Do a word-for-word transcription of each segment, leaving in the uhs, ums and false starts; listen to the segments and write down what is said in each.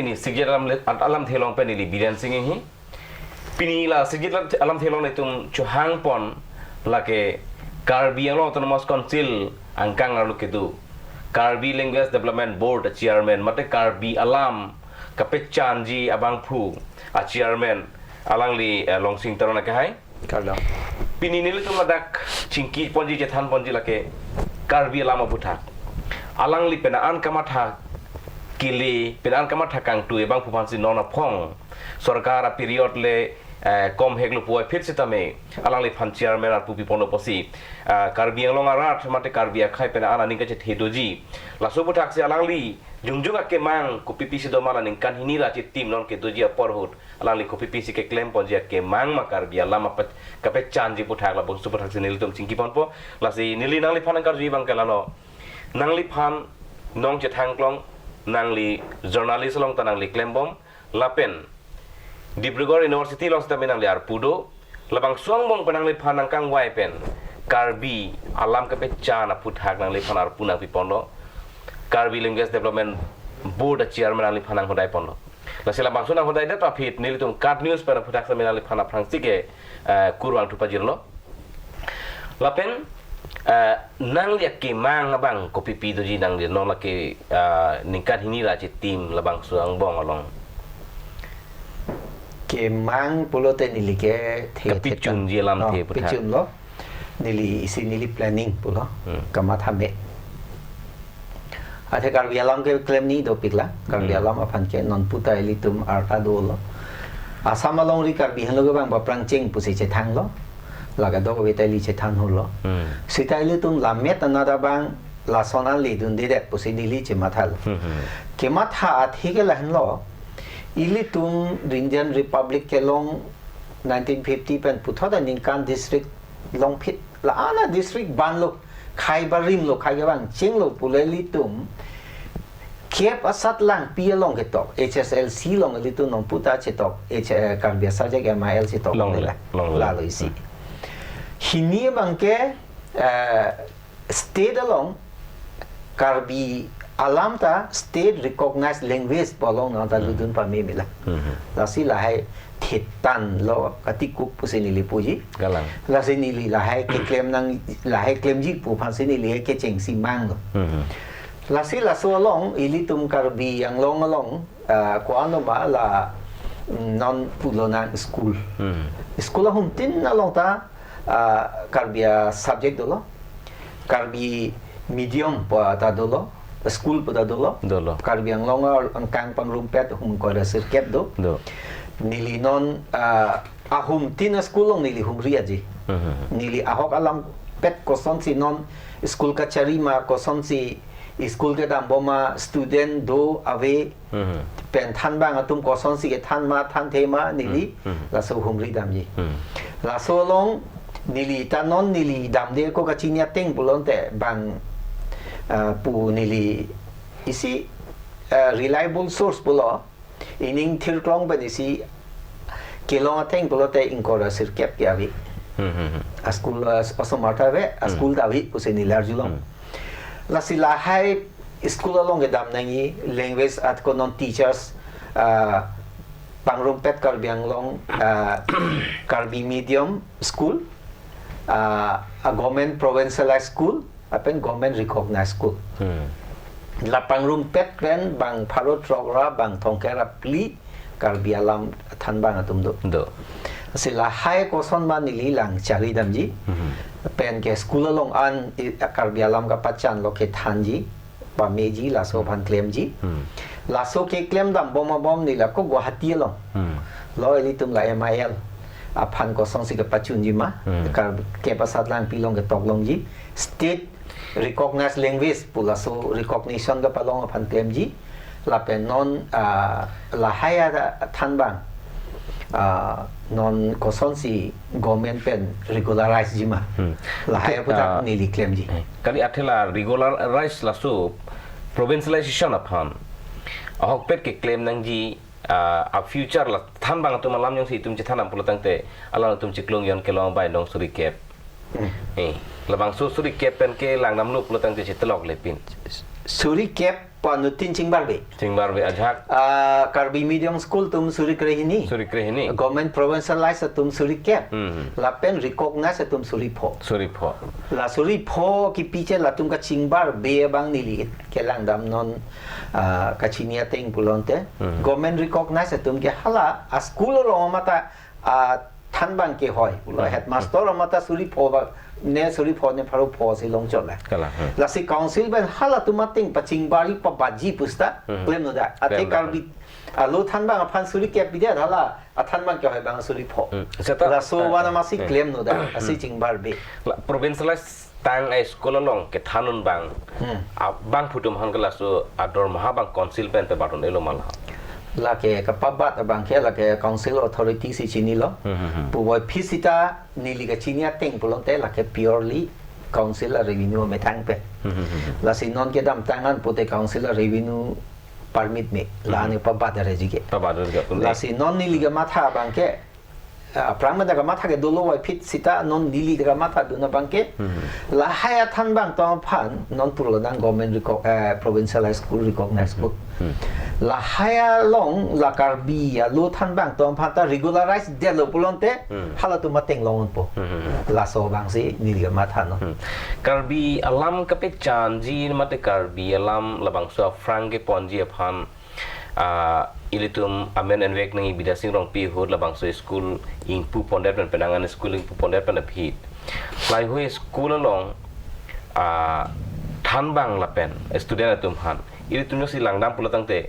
Pini Sikjet alam le-, at-, alamthe along pen neli Biren Sing Enghi. Pini la Sikjet alam, alamthe along nelitum chohangpon lake Karbi Anglong Autonomous Council angkang arlo kedo Karbi Language Development Board a chairman mate Karbi alam kapechanji abangphu a chairman alangli, eh, Longsing Teron akehai. Kardom. Pini nelitum ladak chingkiponji chethanponji lake Karbi alam aphuthak. Alangli penang an kamatha kele, penang an kamatha kangtui abangphu aphansi non aphong sorkar a period le, eh, komheklo puvoiphit sitame alangliphan chairman arpu piponlo pusi, eh, Karbi Anglong arat mate Karbi akhei penang an aning kachethe doji. Laso aphuthaksi alangli jongjong akemang kopi pisi doma la ningkan hini ra chitim non kedoji apor ahut alangli kopi pisi keklemponji akemang ma Karbi alam apa kapechanji aphuthak labangso aphuthaksi nelitum chingkiponpo. Lasi neli nangliphan nangkarju abangke lalo. Nangliphan non chethangklong, nangli journalist along ta nangli klembom, lapen Dibrugarh University along sitame nangli arpu do, labangso angbong pen nangliphan nangkangvai pen Karbi alam kapechan aphuthak nangliphan arpu nangpiponlo. Karbi Language Development Board a chairman nangliphan nanghodaiponlo. Lasi labangso nanghodaidet aphi nelitum KAT News pen aphuthak sitame nangliphan aphrangsi ke, eh, kurvangthu pajirlo. Lapen, eh, nangli akemang abang kopi pi doji nangli non lake, eh, ningkan hini ra chitim labangso angbong along. Kemang pulote neli ke the, the Kapichunji alamthe Oh, aphuthak. Pichunlo. Neli isi neli planning pulo. Hmm. Kamatha me. Athe Karbi alam keklem ni dopikla. Karbi Hmm. alam aphan ke non puta ilitum arta dolo. Assam alongri Karbi henlo kevang ba prangcheng pusi chethanglo. Laga dok veta ili chethan holo. Hmm. Sita ilitum lammet anat abang lason an ledundedet pusi neli chemathalo. Hmm, hmm. Kematha athe ke lahenlo. Ilitum Indian Republic kelong nineteen fifty pen puthot aningkan district longphit la-an a district banlo, khai barimlo, khai kevang chenglo pule ilitum kep asat langpi along ketok, H S L C along ilitum non puta chetok, H, eh, Karbi a subject M I L chetok Longle, nela. Longle. Lalo isi. Hmm. Hini abangke, eh, state along Karbi alam ta state recognized language pu along nangta Hmm. ludun pame mela. Hmm. Lasi lahai thetan lo katikuk pusi neli puji. Galang. Lasi neli lahai keklem nang lahai klemji pu aphansi neli kechengsi manglo. Hmm. Lasi laso along ilitum Karbi Anglong along, ah, ko-an lo ma la, mm, non pulo nang school. Hmm. School ahumtin along ta, ah, Karbi a subject dolo. Karbi medium pu ta dolo. School pu ta dolo. Dolo. Karbi Anglong angkang pangrumpet hum kora sirkep do. Do. Neli non, ah, ahumtin a school along neli humri aji. Hmm. Neli ahok alam pet kosonsi non school kachari ma, kosonsi school kedambom ma, student do ave, Hmm. pen thanbang atum kosonsi kethan ma, thanthe ma, neli Hmm. Hmm. laso humri damji. Hmm. Laso along neli ta non neli damde ko kachini ateng pulote bang, ah, pu neli isi, ah, reliable source pulo. Ining thirklong pen isi kelong ateng pulote ingkoi ra sirkep ke ave. Hmm, hmm, hmm. A school, ah, osomar ta ave, a Hmm. school ta ave, pusi neli arjulong. Hmm. Lasi lahai school along kedam nangji language at ko non teachers, ah, pangrumpet Karbi Anglong, ah, Karbi medium school, ah, a government provincialized school, lapen government recognized school. Hmm. La pangrumpet pen bang pharo throk ra bang thomkep ra phli Karbi alam thanbang atum do. Do. Si lahai koson ma neli lang chari damji. Hmm. Pen ke school along an i-, Karbi alam kapachan lo kethanji, pameji, laso Hmm. aphan klemji. Hmm. Laso keklem dambom abom neli la ko Guwahati along. Hmm. Lo ilitum la M I L aphan kosonsi kepachunji ma. Hmm. Kar-, kep asat langpi along ketok longji. State recognized language pu laso recognition kepalong aphan klemji. Lapen non, ah, lahai athanbang, ah, non kosonsi government pen regularize ji ma. Hmm. Lahai Athe, aphuthak ah, neli klemji. Eh, kali athe la regularize laso provincialization aphan ahokpet keklem nangji, ah, a future la thanbang atum alam jongsi itum chethan nang pulo tangte alangtum chiklo ingyon kelong bai nong suri kep. Hmm. Eh, labangso suri kep pen kelang damlo pulo tangte chetelok lepin. Suri kep pu anuttin chingbarbe. Chingbarbe ajak. Ah, Karbi medium school atum suri krehini. Suri krehini. Government provincialized atum suri kep. Hmm. Lapen recognized atum suri pho. Suri pho. La suri pho kipi che latum kachingbarbe abang neli kelangdam non, ah, kachini ateng pulote. Hmm. Government recognized atum ke hala a school along mate, ah, thanbang kehoi pulo. Hmm. Headmaster mate suri pho ba, ne suri pho ne pharo pho si longchot la. Kalang. Hmm. Lasi council pen halatum ateng pachingbarji pabatji pusita, hmm, klemnoi da. Athe, klemnoi da. Karbi alo thanbang aphan suri kep pidet, hala athanbang kehoi abang suri pho. Hmm. Seta, laso, ah, vanamasi, hmm, klemnoi da, hmm, asi chingbarbe. La provincialized tang a school along kethan un abang, hmm, abangphu atum aphan ke laso adormaha abang council pen pebat un-elo ma la? Lake kapabat abang ke lake council authority si chinilo. Hmm, hmm, hmm. Puvoiphit sita neli kachini ateng pulote lake purely council a revenue amethang pen. Hmm, hmm, hmm, hmm. Lasi non kedamtang an pute council a revenue permit me, la, hmm, ne pabat arji ke. Pabat arji ke. Lasi non neli kematha abang ke, ah, aphrang mena kematha ke dolo, voiphit sita non neli kematha dun abang ke, hmm, lahai athanbang atum aphan non pulo nang government reco-, eh, provincial high school recognized school. Hmm. Lahai along la Karbi alo thanbang atum aphan ta regularize detlo pulote, hmm, halatum ateng longpo. Hmm. Laso abang si neli kematha non. Hmm. Karbi alam kapechanji mate Karbi alam labangso aphrang keponji aphan, ah, ilitum amen envek nangji Bidya Sing Rongpi ahut labangso school ingpu pondet pen, penang an school ingpu pondet pen aphi. Lahai school along, ah, thanbang lapen student atum aphan ilitum jongsi langdam pulo tangte,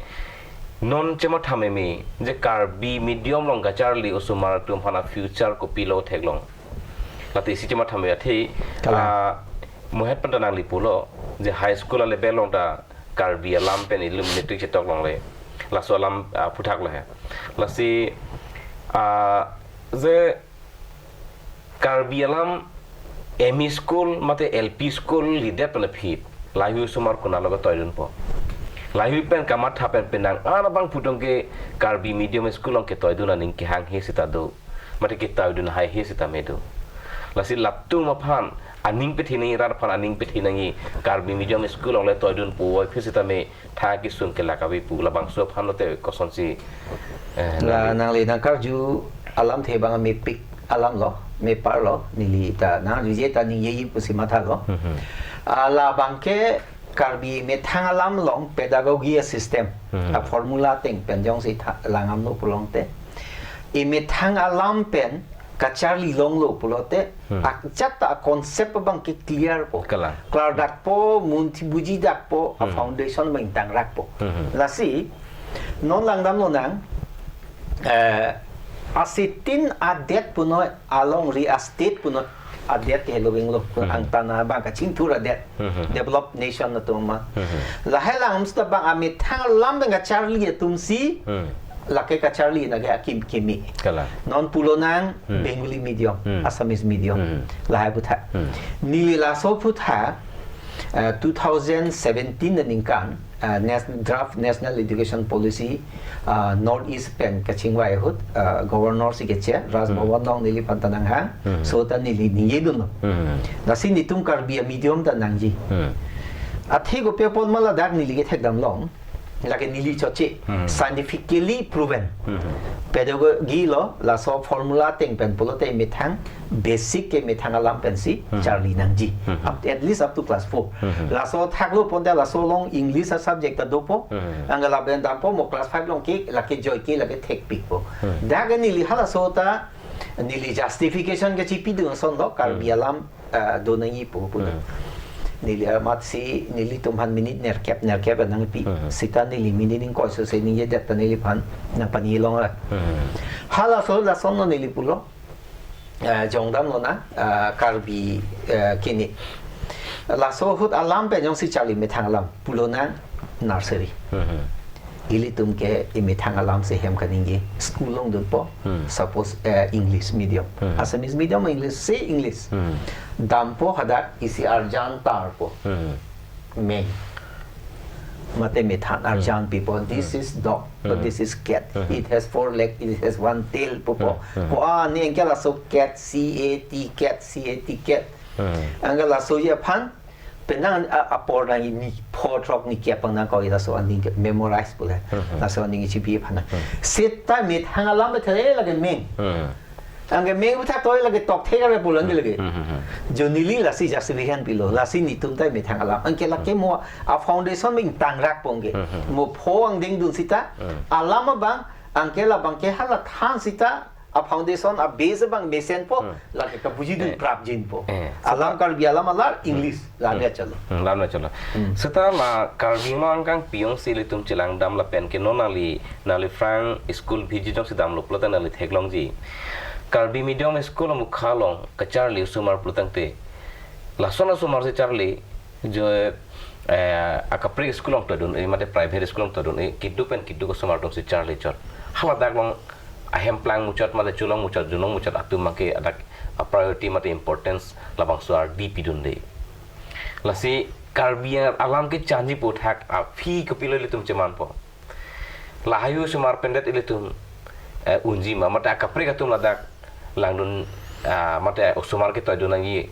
non chematha meme je Karbi medium along kacharli osomar atum aphan a future kopilo theklong. Late isi chematha meme athe, kalang, ah, mohet pen ta nangli pulo je high school a level along ta Karbi alam pen ilitum matric chetok longle. Laso alam, ah, aphuthak lo he. Lasi, ah, je Karbi alam M E school mate L P school lidet pen aphi, lahai osomar konatlo ketoidunpo? Lahai pen kamatha pen penang an abangphu atum ke Karbi medium school along ketoidun aning kehanghe sita do, mate ketoidun haihe sitame do. Lasi latum aphan aning pethe nangji, rat aphan aning pethe nangji, Karbi medium school along le toidunpo, voiphit sitame tha kesung kelak ave pu, labangso aphan lote kosonsi, eh, la nangli, nangli nangkarju alamthe abang mepik alam lo, mepar lo, neli ta nangjuje ta ningjeji pusi mathalo. Mhm. Ah, labang ke Karbi methang alam along pedagogy a system, mhm, a formula ateng pen jongsi tha, langdamlo pulote, emethang alam pen kacharli longlo pulote, hmm, ajat ta concept abang ke clear po. Kalang. Klardakpo, munthi bujidakpo, a, hmm, foundation abang tangrakpo. Hmm, hmm. Lasi, non langdam lonang, eh, asitin adet punoi, alongri a state punoi adet ke helo benglo, hmm, angtan abang kachingthur adet, hmm, hmm, developed nation atum ma. Hmm, hmm. Lahai alam seta abang amethang alam pen kacharli atumsi, hmm, lake kacharli nangke akim kimi. Kalang. Non pulonang, hmm, Bengali medium, hmm, Assamese medium. Hmm. Lahai aphuthak. Hmm. Neli laso aphuthak, eh, two thousand seventeen aningkan, eh, nas-, draft National Education Policy, eh, North East pen kachingvai ahut, eh, Governor si keche, Raj, hmm, Bhavan along neliphan ta nanghang, hmm, laso ta neli ningjedunlo. Hmm. Lasi netum Karbi a medium ta nangji. Hmm. Athe kopi apot ma ladak neli kethekdam long. Lake neli choche, hmm, scientifically proven. Hmm. Pedagogy lo, laso formula ateng pen pulote methang, basic ke methang alam pensi, hmm, charli nangji. Hmm. Up, at least up to class four. Hmm. Laso thaklo ponte laso along English a subject ta dopo. Hmm. Anke lapen dampo mo class five along ke, lake joike, lake thekpikpo. Hmm. Dak ke neli halaso ta, neli justification kachipidun asonlo, Karbi, hmm, alam, eh, do nangji pu, pu. Hmm. Neli amatsi, nelitum aphan minute nerkep, nerkep nangpi. Hmm. Seta neli minute ingkoi sose ningjedet ta neliphan nangpani longra. Hmm. Halaso lason lo neli pulo. Eh, jongdam lonang, eh, Karbi, eh, kini. Laso ahut alam pen jongsi charli methang alam, pulonang nursery. Hmm. Ilitum ke emethang alam si hem kaningje, school along dunpo. Hmm. Suppose, eh, English medium. Hmm. Assamese medium, English, si English. Hmm. Dampo hadak isi arjan tarpo. Hmm. Meng. Mate methan, hmm, arjan pipo. This, hmm, is dog, but, hmm, this is cat. Hmm. It has four leg, it has one tail pupo. Hmm. Hmm. Ko a ni engke laso cat, C A T, cat, C A T, cat. Hmm. Anke lasoji aphan, Penang a, apor nang ni pho throk ni kep nang ko ila so aning ke memorize pule. Hmm. Laso aning chibi phana. Hmm. Seta methang alam bethe lake meng. Hmm. Anke meng butha toi lake tok thek are pulang ke lake. Hmm, hmm, hmm. Jo neli lasi justification pilo. Lasi netum ta methang alam. Anke lake mo a foundation meng tangrak pong ke. Hmm, hmm. Mo pho angdeng dun sita. Hmm. Alam abang, anke labang ke hala than sita. A foundation, a base abang mesenpo. Hmm. Lake kabujidun Eh. prapjinpo. Eh. Alam Karbi alam alar, English. Lale Hmm. chalo. Hmm, lale chalo. Hmm. Seta la Karbi Anglong angkang piyong si ilitum chelangdam lapen ke non nangli, nangli phrang school biji jongsi damlo pulote nangli theklongji. Karbi medium school amukha along kacharli osomar pulotangte. Lason osomar si charli jo, eh, akaprek school along todun, eh, mate private school along todun, eh, kiduk pen kiduk osomar atum si charli chot. Haladak along ahem plang muchot mate cholong muchot, junong muchot atum abang ke adak a priority mate importance labangso ardi pidunde. Lasi Karbi alam kechanji aphuthak aphi kopilo ilitum chemanpo. Lahai osomar pendet ilitum, eh, unji ma, mate akaprek atum ladak langdun, ah, mate osomar ketoidun nangji,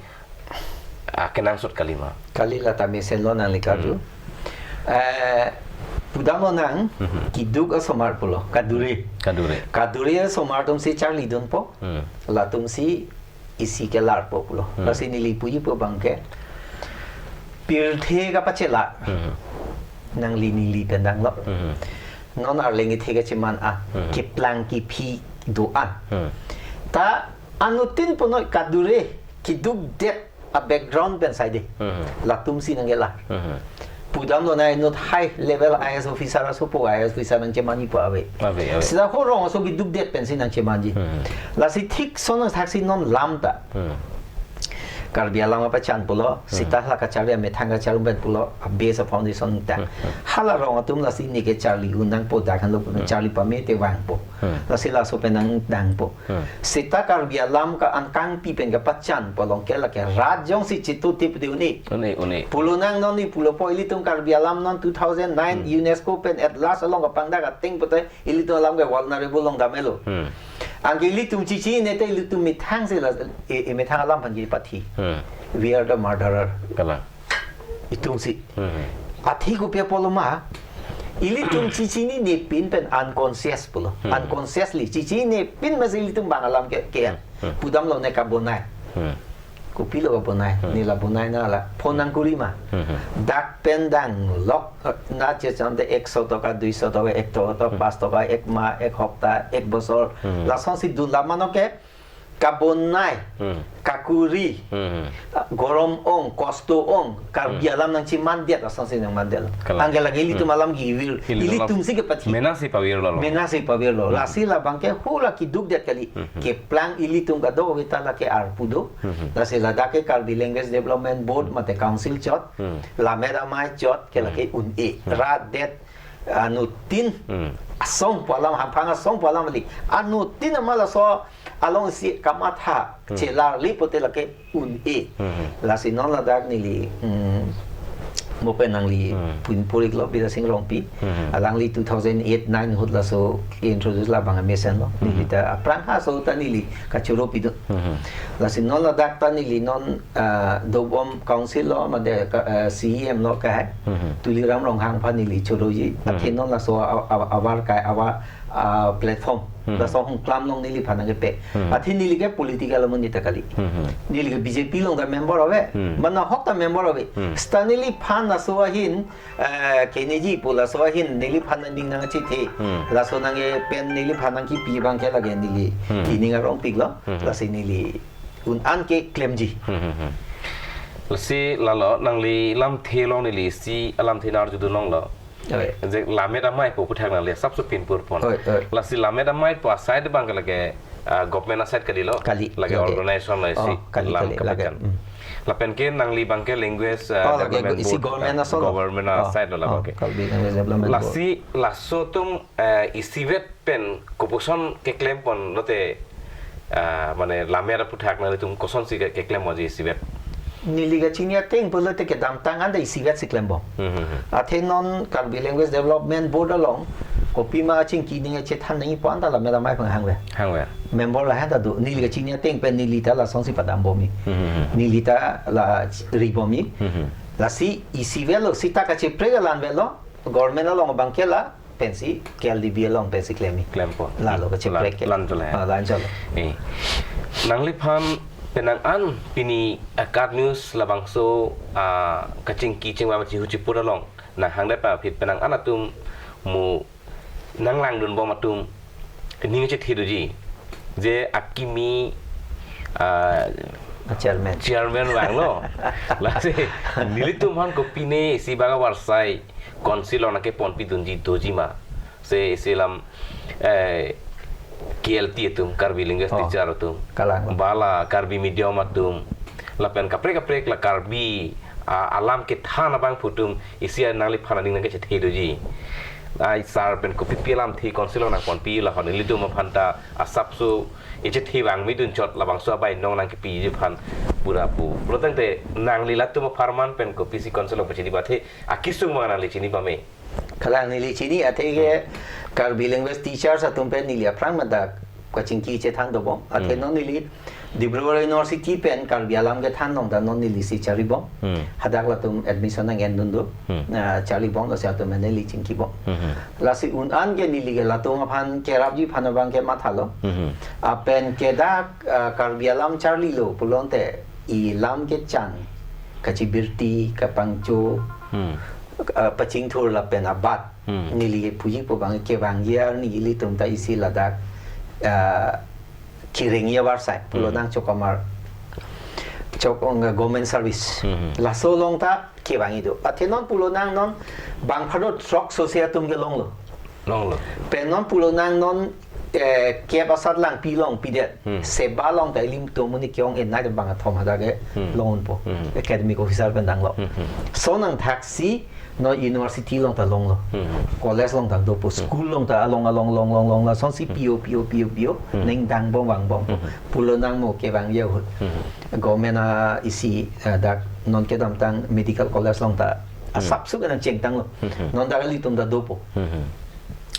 ah, kenangsot kalima. Kali lata mesenlo nangli karju. Hmm. Eh, pudamlo nang, Mhm. kiduk osomar pulo, kadure. Kadure. Kadure osomar atum si charlidunpo, Hmm. latum si isi kelarpo pulo. Hmm. Lasi neli puji pu abang ke, pirthe kapachela. Hmm. Nangli neli pen danglo. Hmm. Non arleng ithe kacheman a, Hmm. keplang kephi do-an. Hmm. Ta anuttin punoi kadure kidukdet a background pen saide. Hmm. Latum si nangkelar. Hmm. Pudamlo nang inut high level I A S officer asopo, I A S officer nangchemanji pu ave. Ave, ave. Sita ho rong aso kidukdet pensi nangchemanji. Hmm. Lasi thik son thaksi non lam ta. Hmm. Karbi alam apachan pulo, Hmm. sita la kacharli amethang kacharli pen pulo, a base a foundation ta. Hmm, hmm. Hala rong atum lasi neke charli un nangpo dak hanlo Hmm. charli pame te vangpo. Hmm. Lasi laso pen nangdangpo. Hmm. Sita Karbi alam ke angkangpi pen kapachanpo along ke lake rat jongsi chitutip de un-e. Un-e, un-e. Pulo nang non ni pulopo ilitum Karbi alam non two thousand nine Hmm. UNESCO pen Atlas along kapangdak ateng pute ilitum alam ke vulnerable along damelo. Hmm. Anke ilitum chichinine te ilitum methang si la, e, e methang alam aphan kipathi. Hmm. We are the murderer. Kalang. Itum si. Hmm. Athi kopi apotlo ma, ilitum chichinine pin pen unconscious pulo. Hmm. Unconsciously chichinine pin masi ilitum bang alam ke, ke Hmm. Hmm. pudamlo ne kabonai. Hmm. Kopilo kabonai, Hmm. neli la bonai nang la, phone nangkuri ma. Hmm, hmm. Dak pen danglok, eh, na checham te ekso toka, duiso toka, ek toka, Hmm. pas toka, ek ma, ek hopta, ek bosor. Hmm. Lasonsi dun lam mano ke, kabonai, Hmm. kakuri, Hmm, hmm. gorom ong, kosto ong, Karbi Hmm. alam nangchemandet, lasonsi nangmandet. Kalang. Anke lake ilitum Hmm. alam kevir, Ilitum alam ilitum si kepathi. Mena si pavirlo lo. Mena si pavirlo. Hmm. Lasi labang ke hula kidukdet kali. Hmm, hmm. Keplang ilitum kadokave ta lake arpu do. Hmm, hmm. Lasi ladak ke Karbi Language Development Board Hmm. mate council chot, Hmm. lammet amei chot, ke Hmm. lake un-e. Hmm. Rat det anuttin Hmm. asong pu alam, hamphang asong pu alam kali. Anuttin ama laso alongsi kamatha Hmm. chelarli pute lake un-e. Hmm. Lasi non ladak neli, hmm, mo pen nangli Hmm. pun purik lo Bidya Sing Rongpi. Hmm. Alangli two thousand eight nine ahut laso introduce labang amesenlo. Hmm. Neli ta aphrang ha so ta neli kachoro pidun. Hmm. Lasi non ladak ta neli non, ah, dobom council lo, mate ka, ah, C E M lo kahai. Hmm. Tuliram Ronghang aphan neli choroji. Hmm. Athe non laso a, a, avar kai avar, ah, platform. Hmm. Laso ahung klam along neliphan nangkepe. Hmm. Athe neli ke political amonit ta kali. Hmm. Neli ke B J P along ta member ave. Hmm. Mane ahok ta member ave. Hmm. Seta neliphan laso ahin, eh, keneji pu laso ahin neliphan aning nangchethe. Hmm. Laso nangkepen neliphan nangkipi abang ke lake neli Hmm. ining arongpiklo. Hmm. Lasi neli un-an ke klemji. Hmm, hmm, hmm. Lasi lalo nangli lamthe along neli si alamthe nang arjudun longlo. Oi. Je lammet amei pu aphuthak nangli asapso pinpur pon. Oi, oi. Lasi lammet amei pu aside abang ke lake, ah, government aside kalilo. Kali, lake lake. Organization lo isi Oh, kali, lam kali, lake. kapachan. Hmm. Lapen ke nangli abang ke language, ah, Oh, lake development isi board, government ah, aso lo. government Oh, aside lo oh, labang ke. Karbi Language Development Board. Lasi laso atum, eh, isivet pen kopuson keklem pon lote, ah, mane lammet aphuthak nanglitum kosonsi ke, keklem moji isivet. Neli kachini ateng pulote kedamtang anta isivet si klembom. Hmm, hmm, hmm. Athe non Karbi Language Development Board along kopima chingki ning chethan nangji pu anta lammet amei aphan hangve. Hangve. Member lahai ta do. Neli kachini ateng pen neli ta lasonsi padambomji. Hmm, hmm, hmm. Neli ta la ribomi. Hmm, hmm. Lasi isi avelo, sita kacheprek alam avelo, government along abang ke la pensi K L D B along pensi klem-i. Klempo. Lalo kacheprek ke. Lan, lan chole. Ah, lan chole. Eh. Nangliphan penang an pini Akar News labangso, ah, kachingki chingvai chihu chipur along nanghangdet aphi penang an atum mo nanglangdunbom atum ning chethe doji. Je akimi, ah, chairman. Chairman vanglo. Lasi nelitum aphan kopine isi bang avarsai council along nangkeponpidunji doji ma. Se isi alam, eh, K L T atum, Karbi Language Oh. Teacher atum. Kalang. Ba la Karbi medium atum. Lapen kaprek kaprek la Karbi, ah, alam kethan abangphu atum isi nangliphan aning nangkechethe doji. Ai sir pen kopipi alamthe council along nangponpi, lahon ilitum aphan ta asapso ichethe vangmidun chot, labangso abai nong nangkepiji aphan pura pu. Pulotangte nangli latum apharman pen kopisi council along pachini ba athe akesung abang nangli chini pame? Kalang, neli chini athe ke Karbi Language Teachers atum pen neli aphrang mada kachingki chethan dobom. Athe Hmm. non neli Dibrugarh University pen Karbi alam kethan along ta non neli si charlibom. Hmm. Hadak latum admission nang-endun do. Hmm. Na charlibom, lasi atum pen neli chingkibom. Hmm. Lasi un an ke neli ke latum aphan kerapji aphan abang ke mathalo. Hmm. Lapen ke dak, ah, Karbi alam charlilo pulote ilam kechan, kachibirti, kapangcho, Hmm. ah, pachingthur lapen abat. Hmm. Neli puji pu abang kevangji arni ilitum ta isi ladak, ah, kerengji avarsai. Pulo Hmm. nang chokamar, chok ong government service. Hmm. Laso along ta kevangji do. Athe non pulo nang non bang pharo throkso si atum ke longlo. Longlo. Pen non pulo nang non, eh, kep asat langpi longpidet. Hmm. Seba along ta ilitum amonit ke-ong enai bang athom hadak ke Hmm. longpo. Hmm. Academic officer pen danglo. Hmm. So nangthaksi non university along ta longlo. Hmm. College along ta dopo. Hmm. School along ta along along long long long lasonsi Hmm. P O, P O, P O, P O. Hmm. Neng dangbom vangbom. Hmm. Pulo nang mo kevangji ahut. Hmm. Government a isi, eh, dak non kedamtang medical college along ta Hmm. asapso ke nangchengtanglo. Hmm. Non dak ilitum ta dopo. Hmm.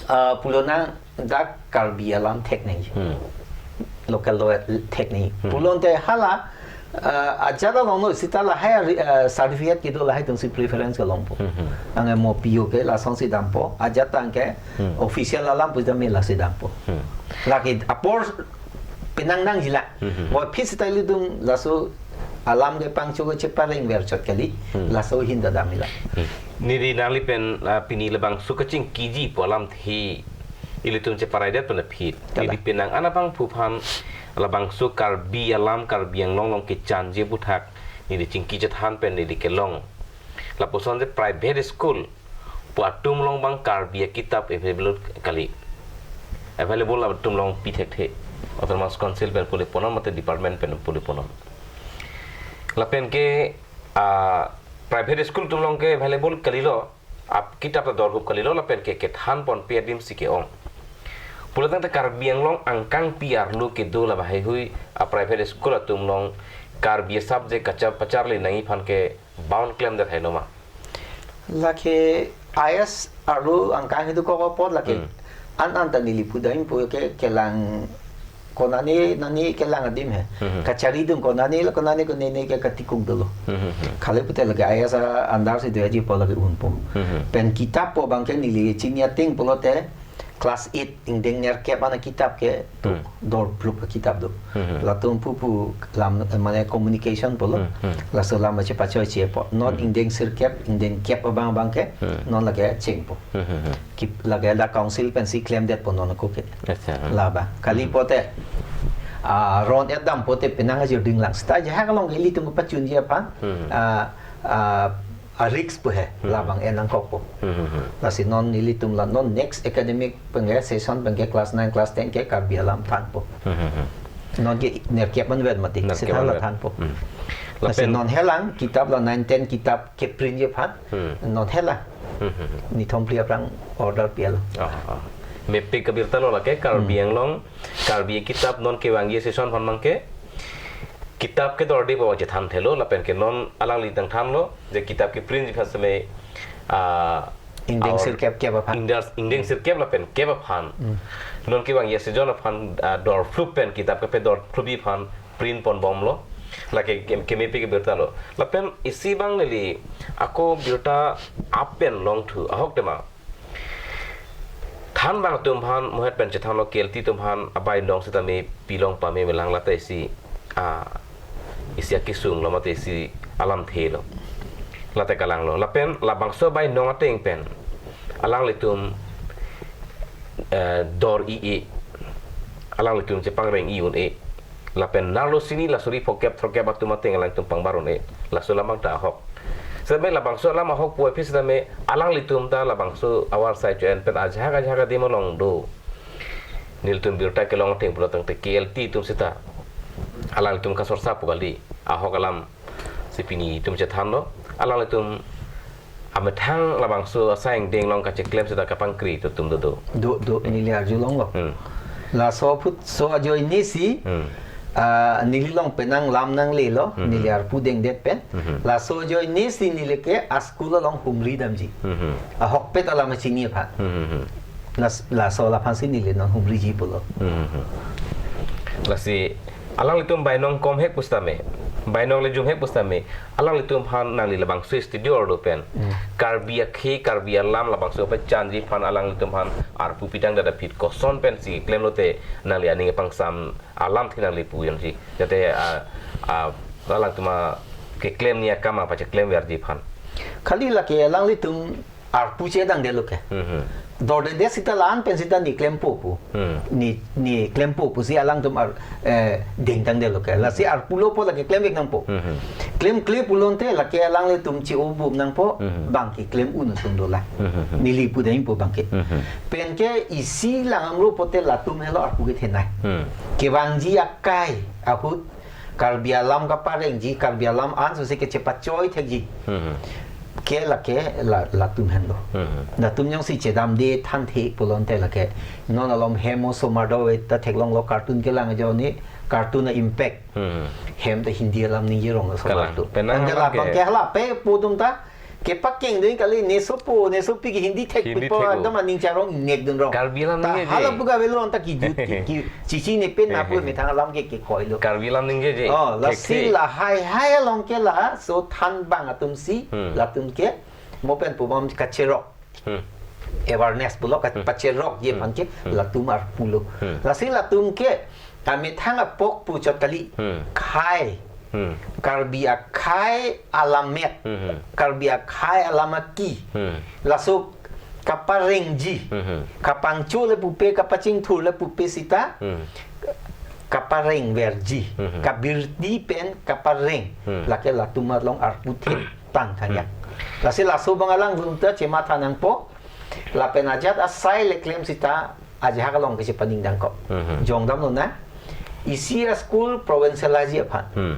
Ah, pulo nang dak Karbi alam thek nangji. Hmm. Local law thek nangji. Hmm. Pulote hala, ah, ajat along no sita lahai, ah, certificate kedo lahai atumsi preference kelongpo. Hmm. Anke mo P O ke lasonsi dampo, ajat tangke Hmm. official alam pusitame lasi dampo. Hmm. Lake apor penang nangji la. Hmm. Mo aphi sita ilitum laso alam kepangcho ke chepareng ver chot kali, Hmm. laso ahin ta damji la. Hmm. Neli nangli pen, ah, pini labangso kachingkiji pu alamthe ilitum cheparaidet pen aphi. Kalang. Neli penang an abangphu aphan labangso Karbi alam Karbi Anglong along kechanji aphuthak neli chingki chethan pen neli kelong. Lapuson je private school pu atum along abang Karbi akitap available kali. Available atum along pi thekthe. Autonomous Council pen pule ponnon mate department pen pule ponnon. Lapen ke, ah, private school atum along ke available kalilo, ap kitap ta dorhup kalilo, lapen ke kethanponpe adim si ke-ong. Pulotangte Karbi Anglong angkangpi arlo kedo la bahai hui a private school atum along Karbi subject kachar pacharli nangji aphan ke bound klemdet hailo ma? Lake I S arlo angkang hidukok apot lake Hmm. an an ta neli pudampo ke kelang konane nane kelang adim he. Hmm. Kacharidun konane la konane konane ke katikung dolo. Hmm. Khale pute lake I S a andar si doji pu lake unpo. Hmm. Pen kitap pu abang ke neli chini ating pulote class eight ingdeng nerkep an akitap ke tu Hmm. dor phlup akitap do. Hmm. Latum pupu lam, eh, mane communication pulo. Hmm. Hmm. Laso lam ache pachoi che po. Non Hmm. ingdeng sirkep, ingdeng kep abang abang ke, Hmm. non lake chengpo. Hmm. Hmm. Kip lake la council pensi klemdetpo non ako ke. Acha. Laba. Kali Hmm. pote, ah, ron et dam pote penang ajir dinglang. Seta jahak along ilitum pachunji aphan. Hmm. Ah, ah, a risk pu he, Hmm. labang en nangkokpo. Hmm, hmm, hmm. Lasi non ilitum la non next academic pen ke session pen ke class nine, class ten ke Karbi alam thanpo. Hmm, hmm, hmm. Non ke nerkep anvet mati, Nerkep seta la anvet. thanpo. Hmm. Lasi Lapen non helang, kitap la nine ten kitap keprintji aphan, Hmm. non helang. Hmm, hmm, hmm. Nithom phli aphrang order pi-et lo. Ah, ah. Mepik abirta lo lake, Karbi Hmm. Anglong, Karbi kitap non kevangji session aphan abang ke, kitap kedordepo chethan thelo, lapen ke non alangli tangthanlo, je kitap keprintji aphan seme, ah, Ingdeng our sirkep kep aphan. ingdar-, ingdeng sirkep lapen kep aphan. Hmm. Non kevangji session aphan, ah, dor phlup pen kitap kepe dor phlupji aphan print ponbomlo. Lake kem-, kemepi ke birta lo. Lapen isi abang neli ako birta apen longthu ahok tema. Thanbang atum aphan mohet pen chethanlo, K L T atum aphan abainong sitame pilong pame melang lata isi, ah, isi akesung lo mate isi alamthe lo. Lata kalanglo. Lapen labangso abainong ateng pen alanglitum, eh, dor-i-e. Alanglitum chepangreng-i un-e. Lapen nerlo sini la suri phokep throkkep atum ateng alangtum pangbar un-e. Laso alam ta ahok. Sitame labangso alam ahok puvoiphit sitame alanglitum ta labangso awar sai cho-en pen ajahak ajahak adim along do. Nelitum birta kelong ateng pulo tangte K L T atum sita alanglitum kasorsa pu kali. Ahok alam si pini itum chethanlo. Alanglitum amethang labangso asai angdeng along kacheklem sita kapangkri atum do do. Do, do, neli arjulonglo. Hmm. Laso aphutso ajoine si, Hmm. ah, neli along penang lam nanglelo, Hmm. neli arpu dengdet pen. Hmm. Laso ajoine si neli ke a-school along humri damji. Hmm. Ahokpet alam chini aphan. Hmm. Las-, laso laphan si neli non humriji pulo. Hmm. Lasi alanglitum bainong komhek pusitame, bainong lejumhek pusitame, alanglitum aphan nangli labangso studio arlo pen. Hmm. Karbi akhei, Karbi alam labangso pachanji aphan alanglitum aphan arpu pitang dada phit koson pensi klemlote nangli aning pangsam alamthe nangli puyanji. Jate, ah, ah, alangtum akeklem ni akam apa cheklem verji aphan. Kali lake alanglitum arpu chedangdetlo ke. Hmm. Dorde de sita la-an pen sita ni klempo pu. Hmm. Ni, ni klempo pusi alangtum ar, eh, dengtangdetlo ke. Lasi arpu lopo lake klemvek nangpo. Hmm. Klemkle pulote lake alanglitum chi-o bup nangpo, Hmm. bangke klem un atum dolang. Hmm. Neli pudampo bangke. Hmm. Penke isi langdamlo pote latum helo arpu kethenei. Hmm. Kevangji akai ahut Karbi alam kaparengji, Karbi alam ansose kechepachoi thekji. Hmm. Ke lake la, latum henlo. Hmm. Latum jongsi chedamde thanthe pulote lake. Non alom hem osomar do-e ta theklonglo, cartoon kelang ajoine, cartoon a-impact. Hmm. Hem ta Hindi alam ningje rong so Kalang. Cartoon. Penang Anke alam la ke. Bangke hala pe pu atum ta kepakeng dun kali, nesopo, nesopi ke Hindi thek Hindi pitpo thek lo. Ekdom aning charong ingnek dun rong. Karbi alam Ta ningje hala je. Pu ka avelo anta kijut ki, ki, chichi ne pen na pu methang alam ke, ke koilo. Karbi alam ningje je. Oh, lasi Thek thek. Lahai hai along ke laso thanbang atum si, Hmm. latum ke, mo pen pu bom kacherok. Hmm. Awareness pulo ka, Hmm. pacherokji Hmm. aphan ke, Hmm. latum arpulo. Hmm. Lasi latum ke, amethang apok puchot kali. Hmm. Khai. Hmm. Karbi akhai alamet. Hmm. Karbi akhai alamaki. Hmm. Laso kaparengji. Hmm. Kapangcho le pupe, kapachingthur le pupe sita. Hmm. Kapareng verji. Hmm. Kabirdi pen kapareng. Hmm. Lake latum along arpu theptang thangya. Hmm. Lasi laso abang alanglitum ta chematha nangpo. Lapen ajat asai le klem sita ajahak along kechepaningdangkok. Mhm. Jongdamlo na. Isi a-school provincialize aphan. Hmm.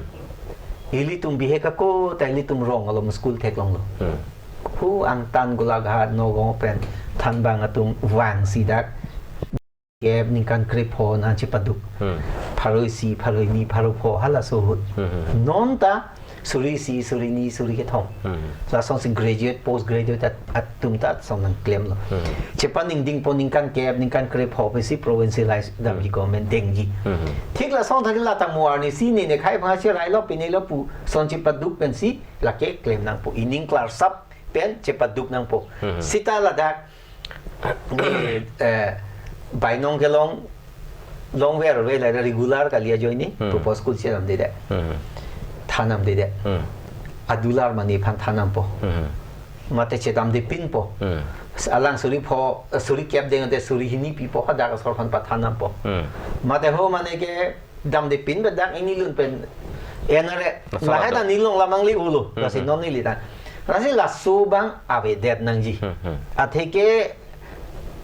Ilitum bihek ako ta ilitum rong alom school theklonglo. Hmm. Hu Angtan, Golaghat, Nagaon pen thanbang atum vangsi dak kep ningkan krepho an chepaduk. Hmm. Pharo isi, pharo hini, pharo pho halaso ahut. Hmm. Non ta suri isi, suri hini, suri kethom. Hmm. Lasonsi graduate, post graduate at-, atum ta song nangklemlo. Hmm. Chepaningdingpo ningkan kep, ningkan krepho pensi provincialize damji Hmm. government dengji. Hmm. Thik lason thak lata mo arnisi ne ne khai bhang cherailo pinelo pu son chepaduk pensi lake klem nangpo. Ining klarsap pen chepaduk nangpo. Hmm. Sita ladak ne, eh, bainong kelong longver ve la regular kali ajoine, Hmm. pupo school chedamdedet. Hmm. Thandamdedet. Hmm. Adular mane aphan thandampo. Hmm. Mate chedamde pinpo. Hmm. Alang suri pho, suri kep dengte suri hini pipo, hadak asor aphan pathandampo. Hmm. Mate ho mane ke damde pin bedak ini lun pen enare. Laso lahai latum. Ta neli along lam nangli ulo. Hmm, Lasi hmm. non neli ta. Lasi laso abang avedet nangji. Hmm, hmm. Atheke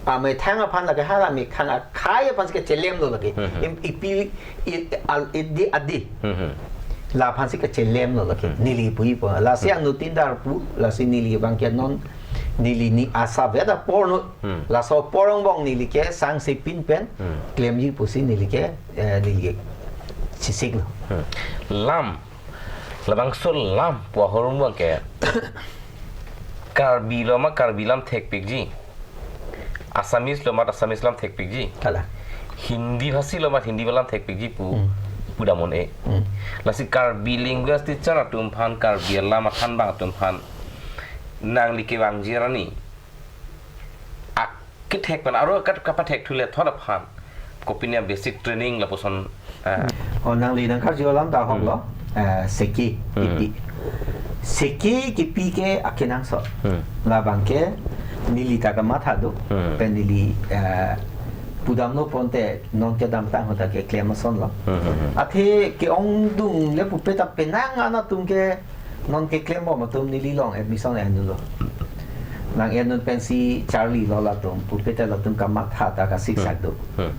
amethang aphan lake hala methang akhai aphan ke chelemlo lake. Hmm, hmm. Im-, ipi i-, al-, idi adi. Hmm, hmm. Laphan si ke chelemlo lake. Hmm. Neli puipo. Lasi Hmm. anuttin ta arpu, lasi neli abang ke non neli ni asa vet apor no. Hmm. Laso apor angbong neli ke sangse pin pen Hmm. klemji pusi neli ke, eh, neli ke chisiklo. Hmm. Lam. Labangso lam pu ahormu ke Karbi lo ma Karbi lam thekpikji. Assamese lo ma Assamese lam thekpikji. Kalang. Hindi bhasi lo ma Hindi lam thekpikji pu. Hmm. pudamnon e. Hmm. Lasi Karbi language teacher atum aphan, Karbi alam athanbang atum aphan nangli kevangji arni akethek pen aro kat kapathek thule thot aphan kopine basic training lapuson, eh. Oh, nangli nangkarju alam ta hong lo. Hmm. Eh, seki, hmm, kipi. Seki kipi ke akenangsot. Hmm. Labang ke neli ta kamatha do. Hmm. Pen neli, eh, pudamlo ponte non kedamtang ahut ta keklem ason lo. Hmm, hmm, hmm. Athe ke-ongdung le pupe ta penang an atum ke non keklembom atum neli along admission en-un lo. Nang en-un pensi charlilo latum, pupe ta latum kamatha ta kasiksak do. Hmm.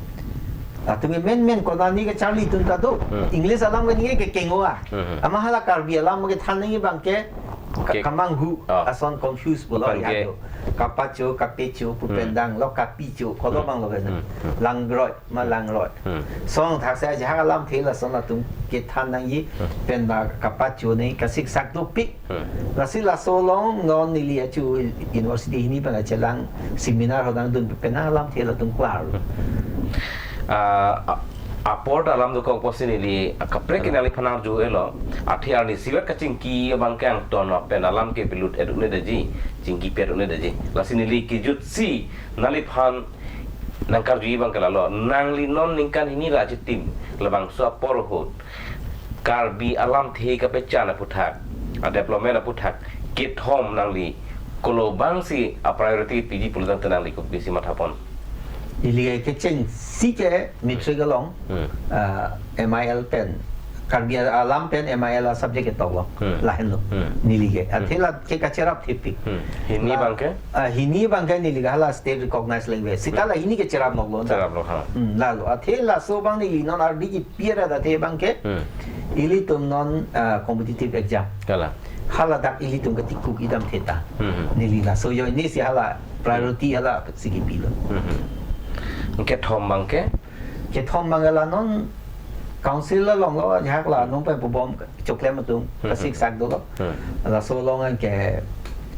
Latum ke menmen konatne kecharli atum ta do. Hmm. English alam ke ningke kekeng-o a. Hmm. Amat hala Karbi alam kethan nangji abang ke ka-, okay, kamanghu, oh, ason confuse pulo abang ya ke do. Kapacho, kapecho, pu, hmm, pen dang lo, kapicho, kolo, hmm, abang lo ke na. Hmm. Hmm. Langroi, ma, hmm, langroi. Hmm. Song thaksi ajahak alamthe lason atum kethan nangji, hmm, pen ba kapacho ne kasiksak dopik. Hmm. Lasi laso along non neli achu university hini pen chelang seminar ho nangdun pen alamthe latum klar. Hmm. Ah, a-, apor ta alam dokok pusi neli kaprek, hmm, nangli aphan arju-elo. Athe arnisi vet kachingki abang ke angton pen alam ke pelut-et un-edetji, chingkipet un-edetji. Lasi neli kejutsi nangliphan nangkarjuji abang ke lalo, nangli non ningkan hini ra chitim labangso apor ahut Karbi alamthe kapechan aputhak, a-development aputhak, kethom nangli kolo abangsi a-priority piji pulotangte nangli kopisi mathapon? Neli ke kechengsi ke matric along, hmm, ah, M I L pen, Karbi alam pen M I L a-subject ketok lo, hmm, lahenlo. Hmm. Neli ke. Hmm. Athe la ke kacherap thepik. Hmm. Hini, la, abang ke? Ah, hini abang ke neli ke hala state recognized language. Sita, hmm, la hini ke cherap noklo ta. Cheraplo, ha. Hmm, lalo. Athe laso abang neli non ardi kipi ra ta athe abang ke. Hmm. Ilitum non, ah, competitive exam. Kalang. Hala dak ilitum ketikuk idam theta. Hmm. Neli laso ajoinesi hala priority hala si kipilo. Hmm. Kethom abang ke? Kethom abang ke la non council along lo, ajahak la non pen pubom choklem atum, hmm, kasiksak dolo. Hmm. Laso along an ke,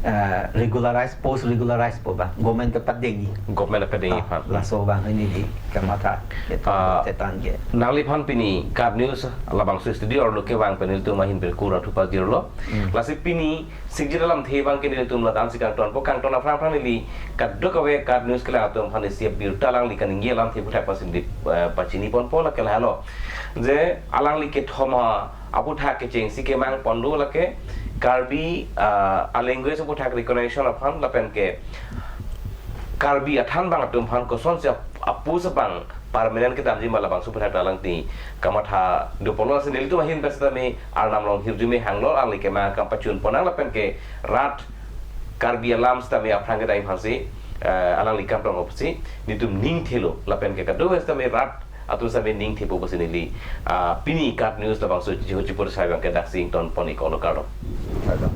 eh, regularize, post regularize pu abang, government kepadengji. Government kepadengji, ah, aphan. Laso abang neli kamatha, kethom, ah, tetan ke. Nangliphan pini KAT News labangso studio arlo kevang pen nelitum ahin pen kurang thupa jirlo. Hmm. Lasi pini sikjir alamthe abang ke nelitum ladak si kangtonpo, kangton aphrang aphrang neli kadokave KAT News kelang atum aphan isi abirta alangli kaningje alamthe aputhak pasin di, eh, pachiniponpo, lake lahelo. Je alangli kethom aputhak kechengsi kemangpon do lake Karbi, ah, a-language aputhak recognition aphan lapen ke Karbi athanbang atum aphan kosonsi ap-, a-post abang permanent kedamji ma labangso aputhak ta alangli kamatha dopo. Lasi nelitum ahin pen setame Arnam along hirjume hanglo, alangli kemang akam pachunpon nang lapen ke rat Karbi alam setame aphrang kedai aphansi, eh, alangli kam tong apotsi nelitum ning thelo lapen ke kadokave setame rat atum setame ning thepo pusi neli, ah, pini KAT News labangso chiho chipur sai abang ke daksi ingtonpon-ik, kardom. Kardom.